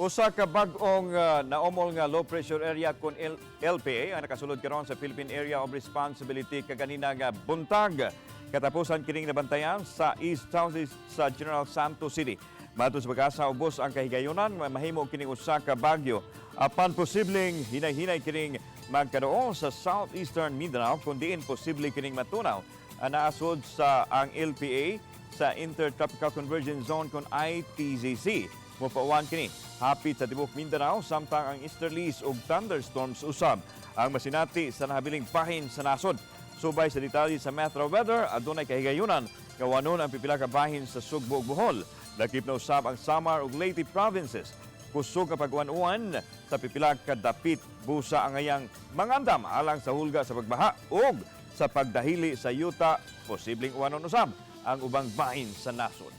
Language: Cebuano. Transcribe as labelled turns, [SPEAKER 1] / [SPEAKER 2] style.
[SPEAKER 1] Usa ka bag-ong naumol nga low pressure area kon LPA ang nakasulod karon sa Philippine Area of Responsibility kaganina nga buntag. Katapusan kining nabantayan sa East Southeast sa General Santos City. Matod sa Pag-asa, ubos ang kahigayunan mahimo kining usa ka bagyo. Apan posibleng hinay-hinay kining magkaroon sa southeastern Mindanao kung diin posible kining matunaw. Ang naasod sa ang LPA sa Intertropical Convergence Zone kon ITCZ. Mopauwan kini hapit sa tibuok Mindanao samtang ang easterlies ug thunderstorms usab ang masinati sa nahabiling bahin sa nasod. Subay sa detalye sa Metro Weather, adunay kahigayunan nga uwanon ang pipila ka bahin sa Sugbo ug Bohol. Lakip na usab ang Samar ug Leyte provinces. Kusog nga pag-uwan-uwan sa pipila ka dapit, busa angayang mangandam alang sa hulga sa pagbaha ug sa pagdahili sa yuta, posibleng uwanon usab ang ubang bahin sa nasod.